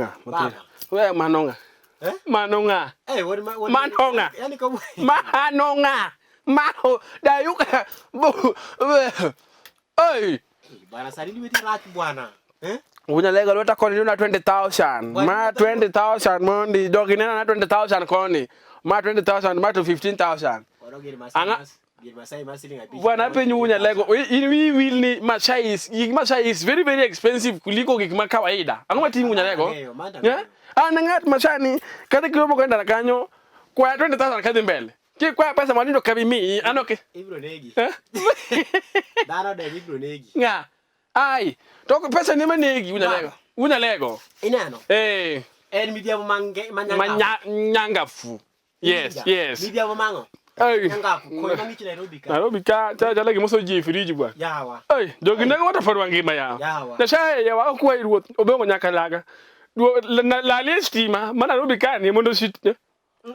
Ng'a? We mano ng'a? Eh? Mano ng'a? Eh, wuod ma- wuod- Mano ng'a? Yani ka Mano ng'a? Mano dayuka. Oi. Bwana sani lweti rach bwana. Eh? Unyalega lweta koni na 20,000. Ma 20,000 mondi jogi nena na 20,000 koni. Ma 20,000 ma to 15,000. Koro gir Masai Ang'a- mas gir Masai ma siling 5. Bwana penyu unyalego. In wi wil ni Masai is gik Masai is very very expensive kuliko gik ma kawaida. Ang'o matimi unyalego? Ang'eyo, mano Yeah? An ng'at masani kata kiromo go e ndara kanyo kwaya 20,000 kadhi mbele. Kikwaya pesa manindo kabi miyi an ok Ibro negi. Eh? Dhano denyo ibro negi. Ng'a? Ai, to pesa ni manegi unyalego. Baba. Unyalego. Ineno? Eh, En midhiambo mange manyangafu. manya nyangafu. Yes, Iwinja? yes. Midhiambo mang'o? Ai. Nyangafu. Koyo mang'ich Nairobi ka. Nairobi ka cha chala gimoso ji e friji bwana. Yawa. Ai, jogi nego wata pod wangima yawa. Yawa. Nyasaye yawa okwayi ruoth obongo nyaka laga. Lalie stima ma Nairobi ka ni mondo sit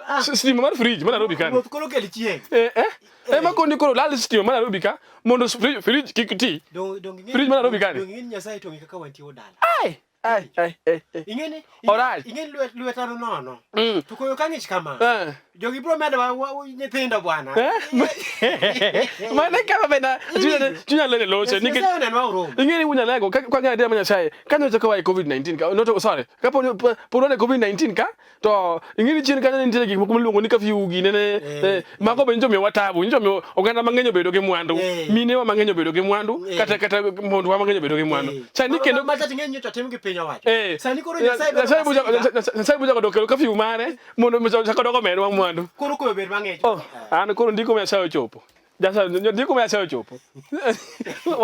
Ah, stima mar friji ma Nairobi ka ni. Ruoth koro kel chieng'. Eh eh. Eh ma koni koro lal stima ma Nairobi ka mondo friji kik ti. Dong dong ing'e. Fridge ma Nairobi ka ni. Dong ing'e ni Nyasaye to ong'e kaka wantie odala. Ai, ai, ai, ai. ai. Ing'e ni Alright. ing'e ni lwet lweta no nono. Mm. To koyo ka ng'ich kama. Eh. Jogi biro medo wa, wa, nyithindo bwana. Eh? Mane kama bena chunya chunya lene loche nikech Nyasaye onenwa uromo. ing'e ni unyalego ka kwa ng'e ma Nyasaye ka nyocha kowa e COVID-19 ka not sorry ka po po ne COVID-19 ka to ing'e ni chien kanyo ne nitie gik moko miluongo ni curfew gi nene Eh. eh, mago be nyocha omiyowa tabu nyocha omiyo oganda mang'eny obedo gi mwandu Eh. minewa mang'eny obedo gi mwandu Eh. kata kata mondwa mang'eny obedo gi mwandu Eh. sani kendo macha ting'e nyocha tim gi piny owacho. Eh. Sani koro Nyasaye bedo Nyasaye buja masika. Nyasaye buja kodok kelo curfew mare mondo chako doko medwa mwandu Koro koyo bed mang'ich. Oh, an koro ndiko ma Nyasaye ochopo. Jasa ndiko ma Nyasaye ochopo.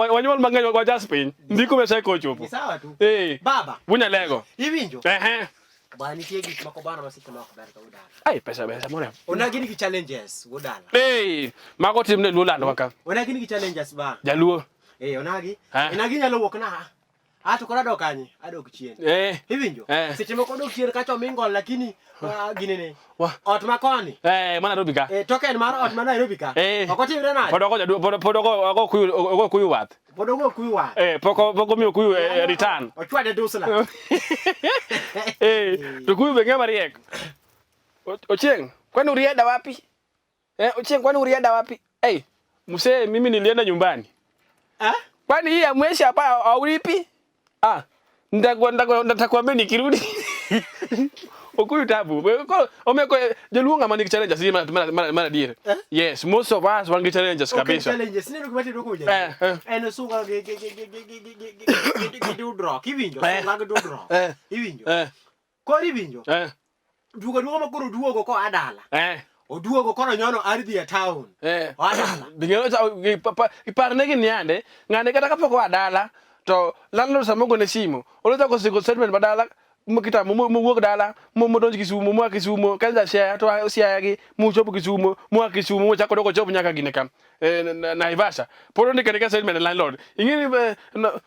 Wanyuol mang'eny wajas piny. Ndiko ma Nyasaye kochopo. Ni sawa tu. Eh. Baba, Bunyalego. iwinjo? Ehe. Bwana nitie gik moko bwana ma seche moko ber ka udala. Ai pesa pesa moro. Onagi nigi challenges udala. Eh, mago timne luo landwa ka. Onagi nigi challenges ba. Jaluo. Eh, onagi. Eh. Onagi nyalo wuok na. Ah, to koro adok kanye? Adok chien. Eh. Iwinjo? Eh. Seche moko odok chien kacha omingol lakini ah, ginene. Wa. Ot ma koni. Eh, mana Nairobi ka. Eh, token mar ot ma Nairobi ka. Eh. Ok otimre nade? Pod ogo jaduo pod pod ogo ogo kuyu ogo kuyu wath. Pod ogo kuyu wath. Eh, pok pok omiyo kuyu eh, return. Ochwade dusla. Eh, to kuyu be ng'ama riek. Ochieng, kwani ulienda wapi? Eh, Ochieng, kwani ulienda wapi? Hey, mzee mimi nilienda nyumbani. Eh? Kwani hii ya mwezi hapa haulipi? Ah, nitakwambia nikirudi. Okuyu tabu. Koro omeko joluo ng'ama nigi challenges mara mara mara mara diere. Eh? Yes, most of us wan gi challenges Ok en kabisa. challenges. Ineno gima timre kuom Eh, jaluo? eh. En sunga gi gi gi gi gi gi gi gi gi gi dudruok. Iwinjo? Eh. Sunga gi dudruok. Eh. Iwinjo? Eh, Koro iwinjo? eh, Duogo duogo ma koro oduogo koa dala. eh. Oduogo koro nyono ardhi e town. Eh. Oa dala. Bing'eyo cha parne gi niande, ng'ane kata kapok oa dala to landlord sama ogone simu, olochako siko statement ma dala mokitamo mowuok dala modonj Kisumu moa Kisumu kaja Siaya to Siaya gi mochopo Kisumu moa Kisumu mochako dok ochopo nyaka gine ka eh, Naivasha. Pod ondiko andika statement ne landlord. Ing'e ni eh,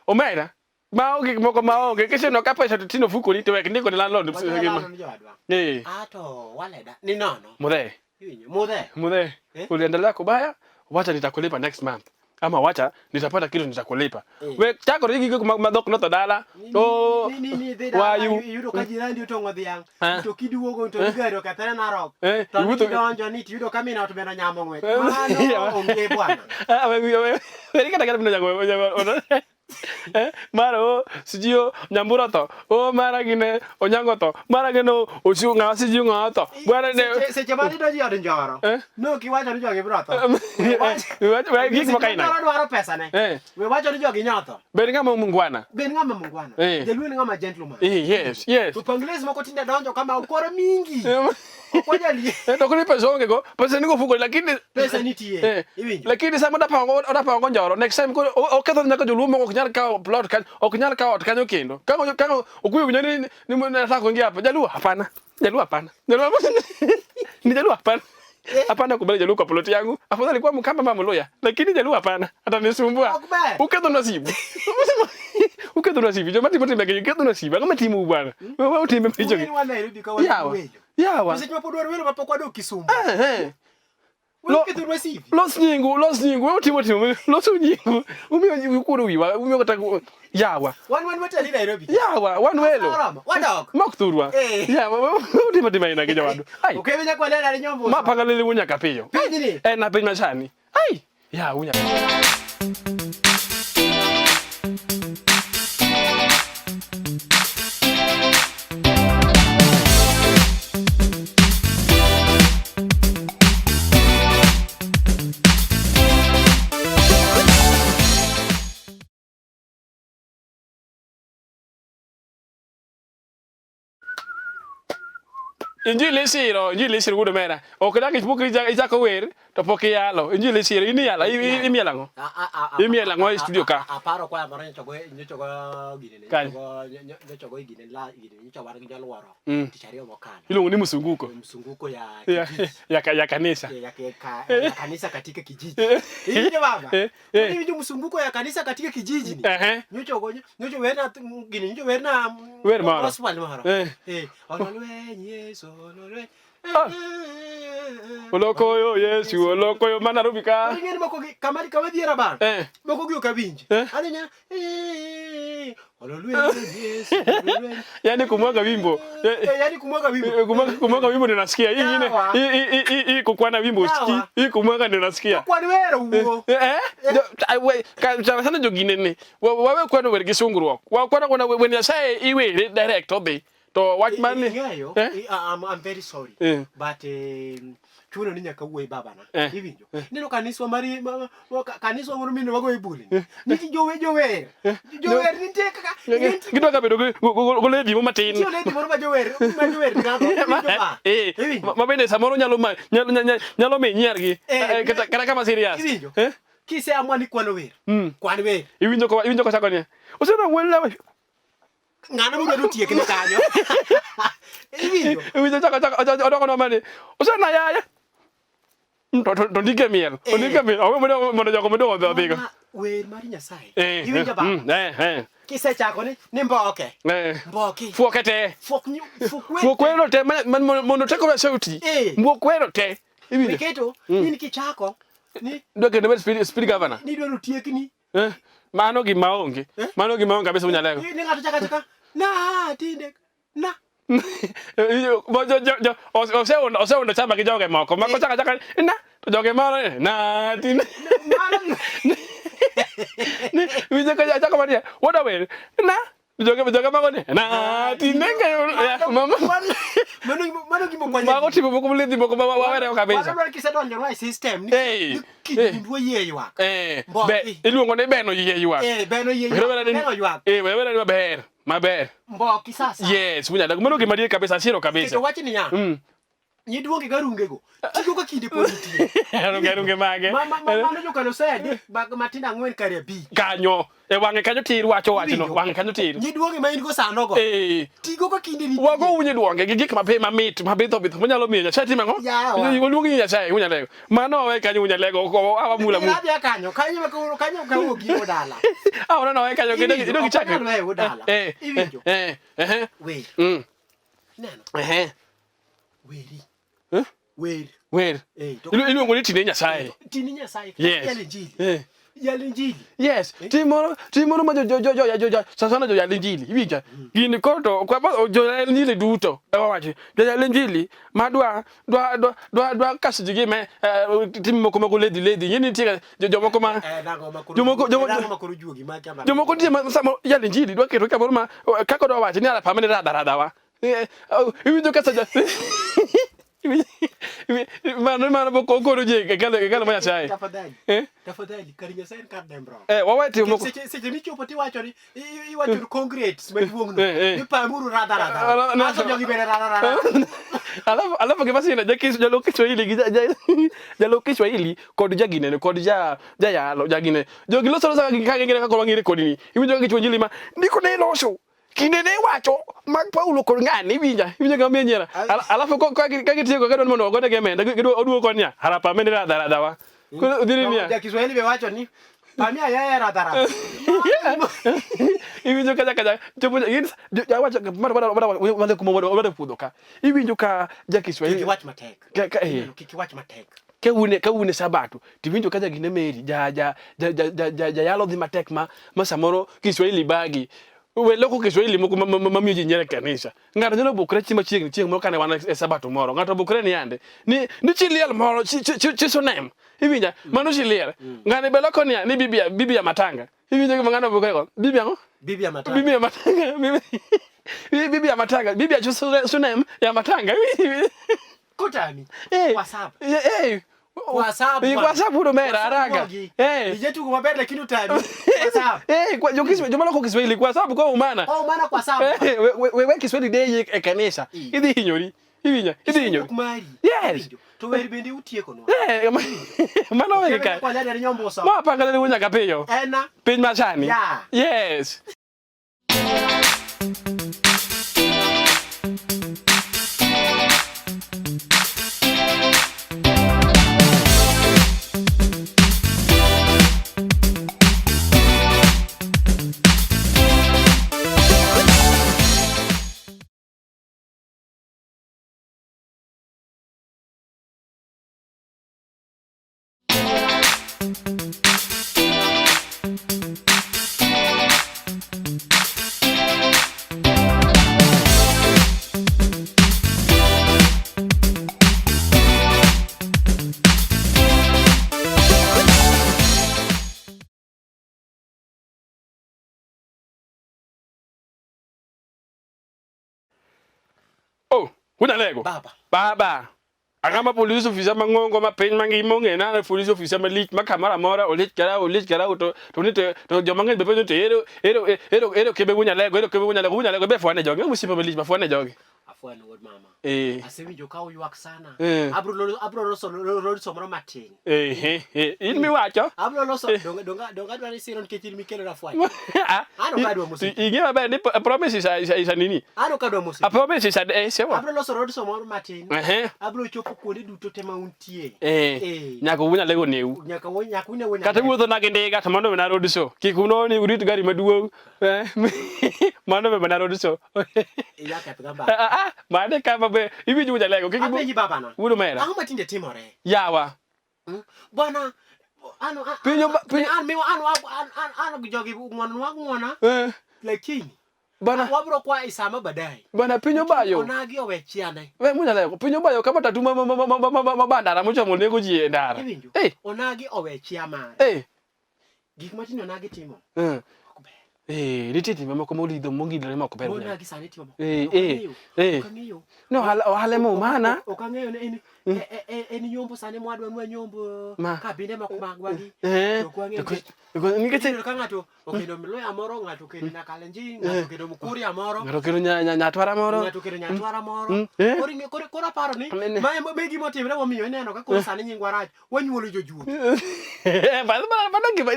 omera ma onge gik moko ma onge kiseneno ka pesa to tino fukoni to wek ndiko ne landlord Wachne landlord ni jowadwa. Eh, Ah, to waleda. Ni nono. mudhee Iwinjo? Mudhe. Mudhe, Eh? uliendelea kubaya, wacha nitakulipa next month. Ama wacha nitapata kitu nitakulipa. Eh. We chako rigi gik ma dhok notho dala. Oh, Ni- ni- ni dhi dala, wayu. iyudo ka jirandi otong'o dhiang' Eh. to kiduogo to gari okethore Narok Eh, to iwuotho- kidonjo ni tiyudo ka min ot bende onyamo ng'wech Eh. mano onge bwana Ah, we we we kata kata mina nyango. Eh, mara o sijui o Nyambura tho. O mara gine Onyango tho. Mara gine Ochiu ng'awa sijui ng'awa tho. Bwana ne Seche ma nidonjo e od njoro Eh? nok iwacho ni jogi biro tho We gik moko Seche ma aina. njoro dwaro pesane Eh. we wacho ni jogi nyotho Bed ng'ama mungwana. bed ng'ama mungwana Eh. jaluo en ng'ama gentleman Eh, yes, yes. to pangles moko tinde donjo kama okoro mingi ok wanyal yie Eh, to koni pesa onge go, pesa nigo fuko lakini pesa nitie Eh, iwinjo lakini sama odapango odapango njoro next time koro oketho nyaka joluo moko ok nyal kawo plot kanyo ok nyal kawo ot kanyo kendo kango kango okuyo winjo ni ni nataka kuingia hapa jaluo hapana jaluo hapana jaluo hapana ni jaluo hapana hapana kubali jaluo kwa plot yangu afadhali kwa mkamba mama mluya lakini jaluo hapana atanisumbua Ok ber. uketho nasibu uketho nasibu joma timo timbe gi uketho nasibu ang'o matimo bwana wewe utime maricho gi Ung'e ni wan Nairobi ka wan yawa welo yawa To seche ma pod wan welo ma pok wadok Kisumu Eh, eh. Ukethonwa CV. Los nyingu, los nyingu, wewe timo timo, los nyingu. Umiyo ukuro wiwa, umiyo kata yawa. Wan watali Nairobi. Yawa, wan welo. Oromo, wadok. Mok thurwa. Eh. Yawa, wewe timo timo ina gi jowadu. Ai. Okebe nyakwalera ni nyombo. Ma panga lele wunya kapiyo. Piny ni. En na piny masani. Ai. Ya wunya. Injili isiro, injili isiro wuod omera. Ok dak pok ichako wer to pok iyalo. Injili isiro, in iyalo, imielo ang'o? Imielo ang'o e studio ka? Aparo kwaya moro nyocha go nyocha go ginene. Kanye? Nyocha go gine la gine nyocha war gi joluoro. Tich ariyo mokalo. Iluongo ni msunguko. Msunguko ya Ya, kijiji. ya kanisa. Ya kanisa katika kijiji. Iwinjo baba? Iwinjo msunguko ya kanisa katika kijiji ni. Nyocha go nyocha werna gine nyocha werna Wer moro. Gospel moro. Ololweny Yesu ololweny. Olokoyo Yesu, olokoyo ma Nairobi ka. Ing'eni moko gi kama kama dhiera bang. Moko gi ok awinj. Ani nya ololweny Yesu ololweny. Yaani kumwaga wimbo. Yaani kumwaga wimbo. Kumwaga wimbo ndio nasikia. Hii nyingine hii kukwana wimbo usikii. Hii kumwaga ndio nasikia. Kwani wero wuo. Sana sana joginene. Wawe kwano wer gi sungruok. Wa kwano kwano wen Nyasaye iwere direct odhi. To wach man ni ing'eyo, I'm very sorry. But chuno ni nyaka wuoyi babana. Iwinjo? Neno kaniswa mari kaniswa moro mine wagoye bul ni. Nitie jower. Jower nitie kaka gidwa ka bedo gi lady mo matin. Nitie lady moro ma jower ma jower gago. Iwinjo ba? Iwinjo? Ma bende samoro nyalo ma nyalo mi nyiergi. Kata kama serious. Iwinjo? Kiseamua ni kwano wer. Kwan wer. Iwinjo ko iwinjo kochako niya. Osena wuon Ng'ano modwaro tiekne kanyo. Iwinjo? Iwinjo chako chako odoko no mani. Osena yaya. To ndike miel. Ondike miel. Owe mondo jogo mondo odhi odhigo. Wer mar Nyasaye. Iwinjo ba? Kisechako ni mboke. Mboki. Fuoke te. Fuok wer. Fuok wero te mondo teko Nyasaye oti. Fuok wero te. Iwinjo? Miketo in kichako ni Dwa kendo bed speed governor. Ni dwaro tiekni. Mano gima onge. Mano gima onge kabisa unyalego. Ni ng'ato chaka chaka. Na tinde na. Oseundo chama gi joge moko. Mako chaka chaka na to joge moro na tinde. Winjo ka chaka mania. Woda wer na joge mago ni na tinde mama. Mano gima kwanya. Mago tipo moko mledhi moko ma wawere kabisa. Mano kisedonjo e system ni kidundwa yie ywak. Be iluongo ni beno yie ywak. Beno yie ywak. Beno ywak. Wera ni maber. Maber. Mboki sasa. Yes, munya mano gima adier kabisa, asiro kabisa. Keto wach niya. Nyiduonge ga rungego. Tigo ka kinde pod nitie. Runge mage. Mano jokano sedi matindo 4 kare 5. Kanyo. E wang'e kanyo tir wacho wachno. Wang'e kanyo tir. Nyiduonge ma in go sano go. Tigo ka kinde nitie. Wago unyiduonge gi gik mape mamit mabitho bitho manyalo miyo Nyasaye timo ang'o? Waluong ni Nyasaye unyalego. Mano wawe kanyo unyalego awa mula mula. Adhi kanyo. Kanyo kanyo ka wuok gi dala. Ah, ono wawe kanyo kendo gichako. Ok wewe dala. Iwinjo. Wer. Neno. Weri. Wer. Wer. Iluongo ni tine Nyasaye. Tine Nyasaye. Yes. Yal Injili. Yal Injili. Yes. Timoro ma jo sana jo yal Injili. Iwinjo? Gini koro to kwa jo yal Injili duto. Ewa wacho. Jo yal Injili ma dwa kaso ji gi me tim moko mag lady lady. Yini nitie jomoko ma jomoko juogi ma kama. Jomoko nitie ma sama yal Injili dwa keto kamoro ma kaka dwa wacho ni ala pamene radha radha wa. Iwinjo ka saja mano pok okoro ji e kalo ma Nyasaye. Tafadhali. Tafadhali kar Nyasaye en kar dembruok. Wawe timo moko. Seche michopo tiwacho ni iwacho ni congrats maduong' no. Ni pamuru radha radha. Aso jogi bende radha radha. Alafu gima sina jalok Kiswahili gi jalok Kiswahili kod jaginene kod jayalo jagine. Jogi loso loso ka ging'e kaka wang'ere kodini. Iwinjo ka gichwo injili ma ndiko ne loso. Kinde ne wacho mag Paulo kod ng'ani iwinja iwinjo gima miyo nyiera. Alafu ka gitieko ka gidwa mondo ogone omenda oduogo koni niya harapa mende radha radha wa. Koro dhiri niya. Ja Kiswahili be wacho ni pamia yeye radha radha. Iwinjo kacha kacha chopo gin jawacho mar mar mar kuma wadwa pudho ka. Iwinjo ka ja Kiswahili kik iwach matek. Kik iwach matek. Ka une sabato tiwinjo ka jagine Mary ja ja ja ja ja ja jayalo dhi matek ma samoro Kiswahili bagi we loko Kiswahili moko mamiyo ji nyiero e kanisa. Ng'ato nyalo bukre chi machiegni chieng' moro kane wan e sabato moro. Ng'ato bukre ni yande ni chi liel moro chi sunem. Iwinja? Mano chi liel. Ng'ani be loko niya ni bibi ya matanga. Iwinjo gima ng'ano bukre go? Bibi ang'o? Bibi ya matanga. Bibi ya matanga. Bibi ya matanga. Bibi ya sunem ya matanga. Kotami. WhatsApp. WhatsApp. WhatsApp udo mera haraka. Ije tuko maber lakini utami. WhatsApp. Kwa joma loko Kiswahili kwa sababu kwa umana. Kwa umana kwa sababu. We Kiswahili de e kanisa. Idhi hinyori. Iwinja. Idhi hinyori. Yes. To wer bende utieko no. Mano wege ka. Kwa nyanya nyomboso. Ma panga le wunya kapiyo. Ena. Piny masani. Yeah. Yes. Oh, unalego. Baba. Baba. Ang'ama police officer mang'ongo ma piny mangima ong'e nade police officer malich ma kamoro amora olich karau to ni to joma ng'eny be penjo to ero kebe wunyalego ero kebe wunyalego wunyalego be fwane jogi osiepa malich ma fwane jogi. Afwan wuod mama. Eh. Asewinjo ka uywak sana. Eh. Abro loso loso moro matin. Eh, eh, in miwacho. Abro loso donga adwa ni siro nikech in mikelo na fwany. An ok adwa mosiepe. Ing'e maber ni promise is a nini. An ok adwa mosiepe. A promise is a sewa. Abro loso road moro matin. Eh. Abro chopo kuonde duto te ma untie. Eh. Nyaka unyalego neu. Nyaka une wunyalego. Kata wuotho na gi ndiga to mondo na road show. Kik unoni urit gari maduong'. Mano be mana road show. Iya keth gamba. Mane kama be iwinjo wunyalego kik Apenji babana. Wuod omera. Ang'o matinde timore? Yawa. Bwana ano ano jogi ng'wonwa ng'wona. Lakini bana wabro kwa isama baadaye. Bana piny obayo. Onagi owe chiane. We munyalego piny obayo kama tatu ma bandara mochomo nego ji e ndara. Iwinjo? Onagi owe chia mare. Gik matinde onagi timo. Ok ber. Nitie timbe moko molidho mongidore ma ok ber. Onagi sani timo. Eh. No ohala ema umana. Ok ang'eyo ni en nyombo sani mwadwa nwa nyombo kabinde moko magwa gi. Ok wang'eyo. Nikech ka ng'ato okendo Mluya moro, ng'ato okendo Nyakalenjin, ng'ato okendo Mkuria moro, ng'ato okendo Nyatwara moro, ng'ato okendo Nyatwara moro. Koro aparo ni ma e gima otimre momiyo ineno ka koro sani nyingwa rach, wanyuolo jojuogi. Mano gima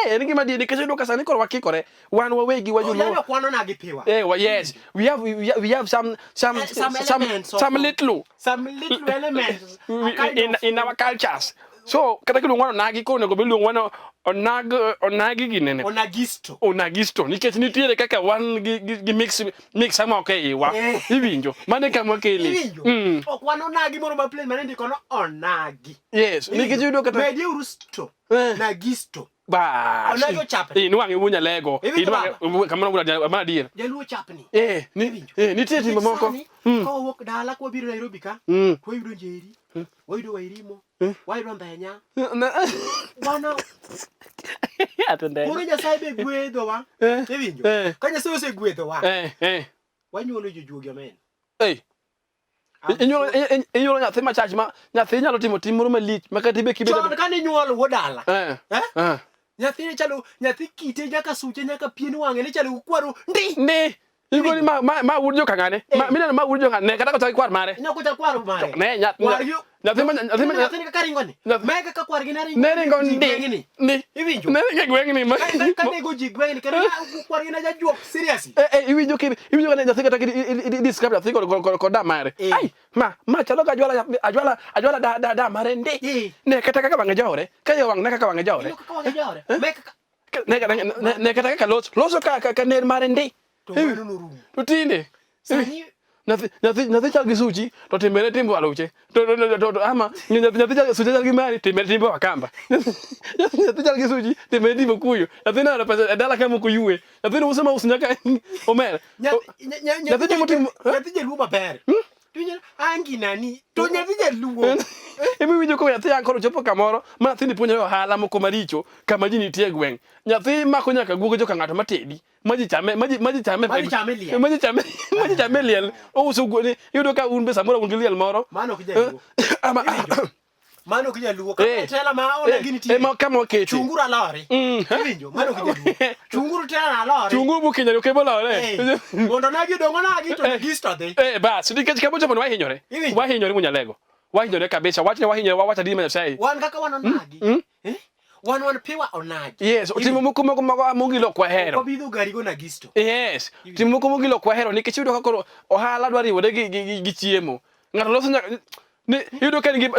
en gima adier nikech iyudo ka sani koro wakikore wan wawegi wajoluo. Yaani ok wan onagi piwa. Yes, we have some some little some little elements in our cultures. So kata kiluongo ni onagi koro onego bed iluongo ni onagi ginene. Onagisto. Onagisto nikech nitiere kaka wan gi mix moko e iwa. Iwinjo? Mano e kama wakele. Iwinjo? Ok wan onagi moro ma plain mane indiko ni onagi. Yes, nikech iyudo kata Medieuru sto. Nagisto. Bas. Onagi ochapni. Inwang'e wunyalego. Iwinjo Inwang'e kamano mana adier. Jaluo ochapni. Nitie timbe moko. Ka wawuok dala ka wabiro Nairobi ka, to wayudo Njeri, wayudo Wairimo, wayudo Ndhenya. Bwana koro Nyasaye be gwedhowa. Iwinjo? Ka Nyasaye osegwedhowa, wanyuolo jojuogi amen. Inyuolo nyathi machach ma nyathi nyalo timo tim moro malich ma kata ibe kibedo Chon kane inyuolo wuod dala. Nyathi ne chalo nyathi kite nyaka suche nyaka pien wang'e ne chalo kwaro ndi. Ndi. Igoni ma wuod jokang'ane. Mineno ma wuod jokang'ane ne kata kochak kwar mare. Ineno kochak kwar mare. Ne nyathi ma nyathi kaka ringo ni. Me kaka kwargi ne ringo. Ne ringo ndi. Ndi. Iwinjo? Ne ringo e gweng'ni. Ka nego ji gweng'ni kata kwargi ne jajuok seriously. Iwinjo ki iwinjo ka nyathi kata ki describe nyathi kod da mare. Ai ma chalo ka ajwala ajwala da mare ndi. Ne kata kaka wang'e jawore. Ka yo wang' ne kaka wang'e jawore. Kaka wang'e jawore. Me kaka ne kata kaka loso ka ner mare ndi. To mano norumo. To tinde Sani Nyathi nyathi nyathi chal gi suchi to timbene timbe waluche. To ama nyathi nyathi chal suchi chal gi mari timbene timbe wakamba. Nyathi chal gi suchi timbene timbe kuyo. Nyathi no pesa e dala kama ok oyue. Nyathi no uso ma uso nyaka omera. Nyathi timo timo nyathi jaluo maber. To angi nani to nyathi jaluo. Ema iwinjo ka nyathi yang koro chopo kamoro ma nyathini puonjore ohala moko maricho kama ji nitie e gweng'. Nyathi mako nyaka guoge joka ng'ato matedi. Maji chame maji maji chame maji chame liel. Maji chame maji chame liel. Ouso guoge. Iyudo ka un be samoro un gi liel moro. Mano ok jaluo. Ama Mano ok jaluo. Kama eh. tela ma ona gini tie. Ema kama okete. Chunguru alore. Mm. Iwinjo mano ok jaluo. Chunguru tela alore. Chunguru bukinya ok bolore. Eh. Mondo nagi dongo nagi to gisto dhi. Eh bas nikech kama ochopo ni wahinyore. Wahinyore munyalego. Wahinyore kabisa. Wachne wahinyore wawacho adier ma Nyasaye. Wan kaka wan onagi. Mm. Eh? Wan wan piwa onagi. Yes, timo moko moko mago mogilo ok wahero. Ok wabidho gari go nagisto. Yes, timo moko mogilo ok wahero nikech iyudo ka koro ohala dwa riwore gi, gi, gi, gi chiemo. Ng'ato loso nyaka ni iyudo ka en gi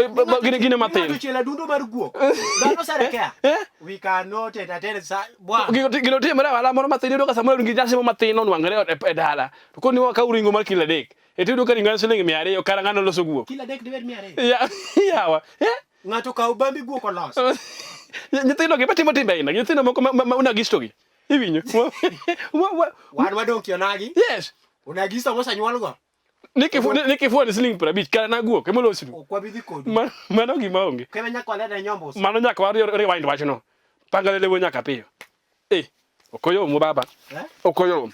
gine gine matin. Ng'ato chielo adundo mar guok. Dhano serekea. Eh? We cannot entertain sa bwana. Gino gino timore ohala moro matin iyudo ka samoro gi nyasi moro matin onwang'ore e, e dala. To koni wakaw ring'o mar kilo adek. E to iyudo ka ring'o en siling 200 kara ng'ano loso guok. Kilo adek dibed 200. Ya, yawa. Eh? Ng'ato kaw bambi guok oloso. Nyithindo gi matimo timbe aina, nyithindo moko ma, ma, ma unagisto gi. Iwinjo? Wan wadong' kionagi. Yes. Unagisto mosenyuol go. Ni kifua ni siling 50 kara na guok ema olosnu. Ok wabi dhi kodu. Mano gima onge. Kema nyaka walene nyombo. Mano nyaka wa rewind wachno. Panga lelewo nyaka piyo. Eh, ok oyom baba. Eh? Ok oyom.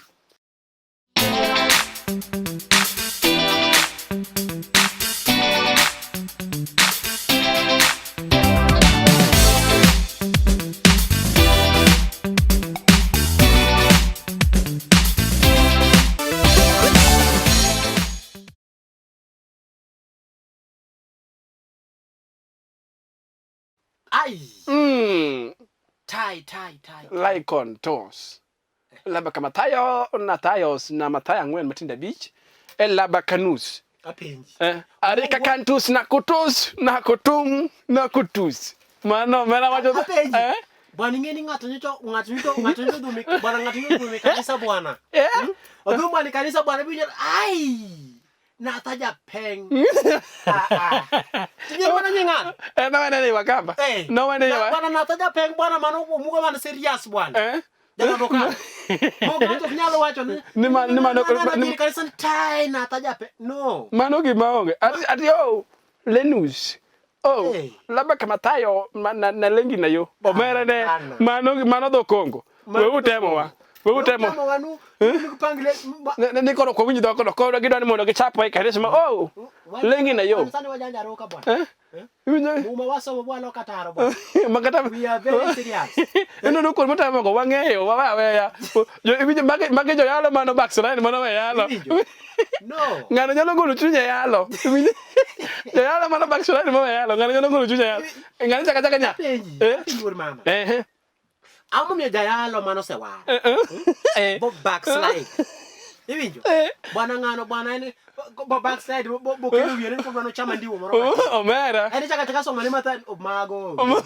Ai. Tai tai tai. Lycon tos. Laba ka Mathayo na Thayos na Mathayo 4 matindo 5 e laba kanus. Apenji. Eh, arika kantus na kutus na kutung na kutus. Mano mera wacho. Apenji. Eh? Bwana ing'e ni ng'ato nyocha ng'ato nyocha ng'ato nyocha odhum e- bwana ng'ato nyocha odhum e kanisa bwana. Eh? Odhum bwana e kanisa bwana bi ai. Natha japeng. Ah ah. Ting'e bwana nying ng'ato. Eh, no wene ni wakamba. Eh. No wene ni wa. Bwana Natha japeng bwana mano omuga mana serious bwana. Eh? Jalodo ka. Mok ng'ato ok nyal wacho ni Ni mano- ni kanisa ni tai Natha japeng. No. Mano gima onge. Ati ati oh Lenus. Oh, Eh. labda kama Mathayo ma, na, na lengi na yo. Omera ne Hapana. mano mano dho Kongo. Mano We utemo wa. We utemo. Utemo wanu. Nipangle. Ne ni koro ok wawinj dhok no koro gidwa ni mondo gichapwa e kanisa ma oh lengi na yo. Sani wajanja roka bwana. Eh? Iwinjo? Muma wasomo bwana kataro bwana. Makata We are very serious. Ineno kuonde motemo go wang'eyo wawe aweya. Jo iwinjo magi magi joyalo mano backslide mano we yalo. Iwinjo? No. Ng'ano nyalo golo chunye e yalo. Iwinjo? Joyalo mano backslide mano we yalo. Ng'ano nyalo golo chunye e yalo. Ng'ano chaka chaka nya. Penji. Eh? Penji wuod mama. Eh. Ang'o momiyo jayalo mano osewar? Eh. Eh. Bo backslide. Iwinjo? Eh. Bwana ng'ano bwana en bo backslide bo bo kelo wiye ni kobwana ochama ndiwo moro. matin. Omera. En chaka chaka somo ne matha mago. onge.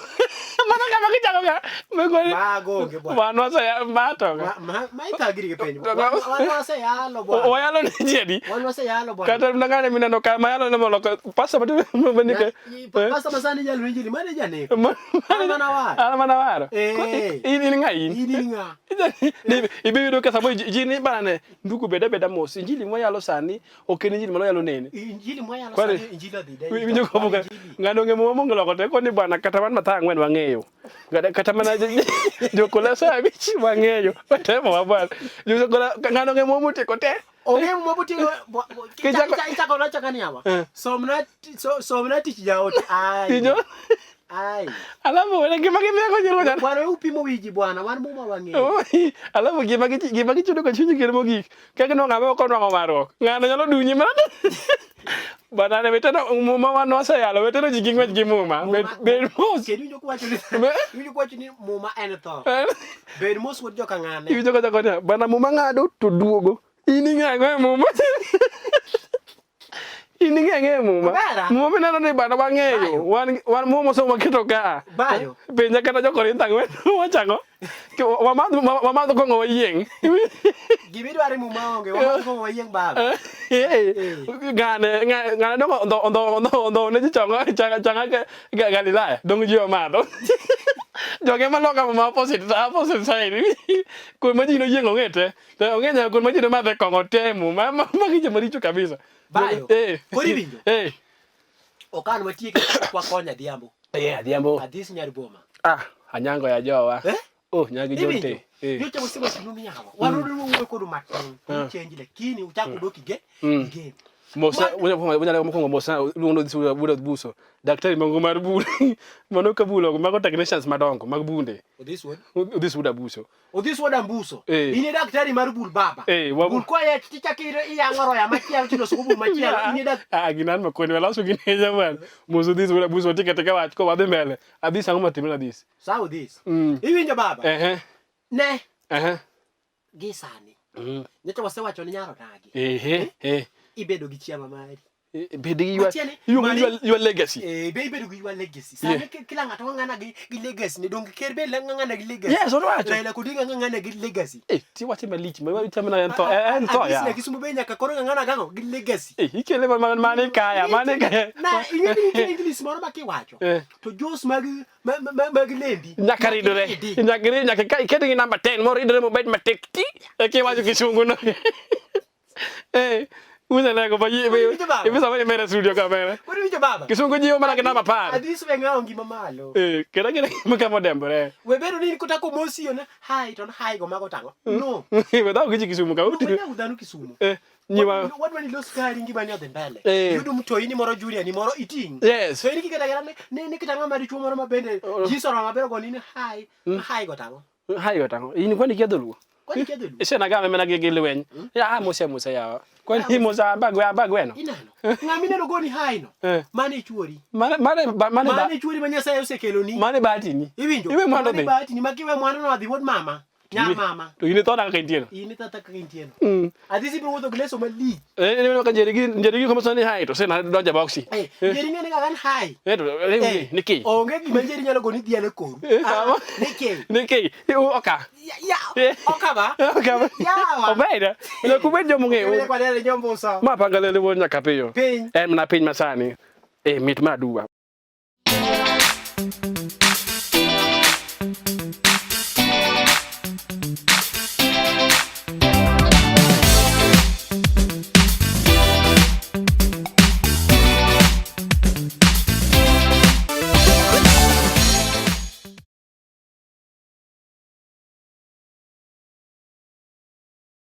Mano kama kichako ga. Mego. Mago onge bwana. Wan waseya mato ga. Ma ma ma ithagri gi penjo. Wan wan waseyalo bwana. Wayalo ne ji adi. Wan waseyalo bwana. Kata mnangane mineno ka mayalo ne moloko pasa matu manike. Pastor masani jalo injili mane janeko. An mana waro. An mana waro. Eh. In in ng'a in? In in ng'a? Ibi yudo ka samoro ji ni bana ndugu beda beda mos. Injili mwayalo sani ok en injili mano nene. Injili mwayalo Kwani- sani injili odhi de. Winjo kobuka. Ng'ano ng'e muma mong'e te koni bwana kata wan matha ang'wen wang'eyo. Kata kata mana jokola sa abich wang'eyo. Watemo wa bwana. Jokola ng'ano ng'e muma motieko te. Onge muma moting'o Kichako- ichako nachaka ni yawa. Eh. Somna somna tich jaote. Ai. Winjo? Ai. Alafu wale gima gimiako nyiro jana. Bwana we upimo wiji bwana wan muma wang'eyo. Alafu gima gima gichudo ka chunyi kendo mogik. Kaka no ng'ama ok onwang'o warruok. Ng'ano nyalo dunyi mana. Bana ne weteno muma wan waseyalo weteno ji gi ng'wech gi muma. Bed bed mos. Kendo iwinjo kiwacho ni iwinjo kiwacho ni muma en tho. Bed mos wuod joka ng'ane. Iwinjo kocha kocha bana muma ng'ado to duogo. In ing'e ang'o e muma? In ing'e ang'o e muma? Omera. Muma mineno ni bana wang'eyo. Bayo. Wan wan muma mosomo waketo ka. Bayo. Penja kata jo-Korintho ang'wen wachang'o? Wamadh wamadh kong'o wayieng'. Gima idwaro e muma onge wamadh kong'o wayieng' baba. Ng'ane ng'ane dongo ondho ondho ondho ondho ne ji chongo changa changa Galilaya dong ji omadho. Joge maloka ma opposite opposite side. Kuon ma ji noyieng' ong'e te. To ong'e nyaka kuon ma ji nomadhe kong'o te muma. Magi joma richo kabisa. Bayo. Eh. Koro iwinjo? Eh. Okan watieke kwa konya Adhiambo. Eh, Adhiambo. Adhis nyar boma. Ah, Anyango ya jowa. Eh? Oh, nyagi jonte. Eh. Nyocha wasema sinumi yawa. Warudi wuoyo kodu matin. Change lakini uchako doki ge. Game. Mosa, unyalo mokwongo mosa luongo ni wuod buso. Daktari mango mar bul. Mano ka bulo mago technicians madongo mag bunde. Odhis wuod. Odhis wuod abuso. Odhis wuod ambuso. Eh. In e daktari mar bul baba. Eh, Bul koya tichako iyang'o roya machielo tiloso go bul machielo. In e dak Ah, ginan makoni waloso gi neja bwana. Moso dhis wuod abuso tika tika wach ko wadhi mbele. Adhis ang'o matimre adhis? Sawa Odhis. Mm. Iwinjo baba? Ehe. Ne Ehe. gi sani. Mm. Nyocha wasewacho ni nyaro dagi. Ehe. Eh. Ibedo gi chiama mari. Bed gi your, Matiende, your, mani- your, your legacy. Eh, be ibedo gi your legacy. Sani kila ng'ato ng'ang'ana gi gi legacy ne donge ker be ng'ang'ana gi legacy. Yes, odwacho. Raila Odinga ng'ang'ana gi legacy. Eh, ti wache malich, ma wache mana en tho, en tho Adhis ya. na Kisumu be nyaka koro ng'ang'ana gang'o gi legacy. Eh, ikele man mane kaya, mane kaya. Na ing'e ni nitie English moro ma kiwacho. Eh. To jos mag mag lembi. Nyaka ridore. Nyaka ridi. Nyaka ridore, nyaka ka iket gi namba 10 moro ridore mobed matek ti. E kiwacho kisungu no. Eh, unyalego ba yi. Iwinjo baba? Ibisa mane mere studio kamera. Koro iwinjo baba? Kisungu jiwo mana gi namba 10. Adhis we ng'awo ngima malo. Eh, kera kera kama modembore. We bedo ni kotako mosi yo na hi to hi go mago tang'o. No. We dhaw gi Kisumu ka uti. Wanyau dhano Kisumu. Eh, nyiwa. Wadwa ni los kari ngimani odhi mbele. Eh. Yudo mtoini moro junior ni moro iting'. Yes. To in kiketa kata ne ne kitang'o ma dichuo moro ma bende ji soro maber ogoni ni hi. Hi go tang'o. Hayo tang'o. In kwani kia dholuo? Kwani kia dholuo? Isenagame mana gi lweny. Ya mose mose yawa. Kwani mosa ambagwe ambagweno. Ineno. Ng'ama ineno goni hi no. Eh. Mane chuori. Mane mane mane Mane chuori ma Nyasaye osekeloni. mane batini. Iwinjo? Iwe mwandu Mane dhi. bahati ni makiwe mwandu no adhi wuod mama. Nyar mama. To in itho kaka intie no. In itho kaka intie no. Mm. Adhi sibiro wuotho gi leso malich. Eh, ineno ka njeri gi njeri gi komoso ni hai to sena donjo e boksi. Eh, njeri ng'e ni kaka en hai. Eh, to eh, ni ki. Onge gima njeri nyalo goni dhial e koru. Eh, Ah, sama. Ni ki. Ni ki. Oka. Ya, Eh. okaba. Oka. Yawa. Obeda. Onego ubed joma ong'eyo. Kendo kwadere nyombuso. Ma pangalele wuod nyaka piyo. Piny. En mana piny masani. Eh, mit ma aduwa.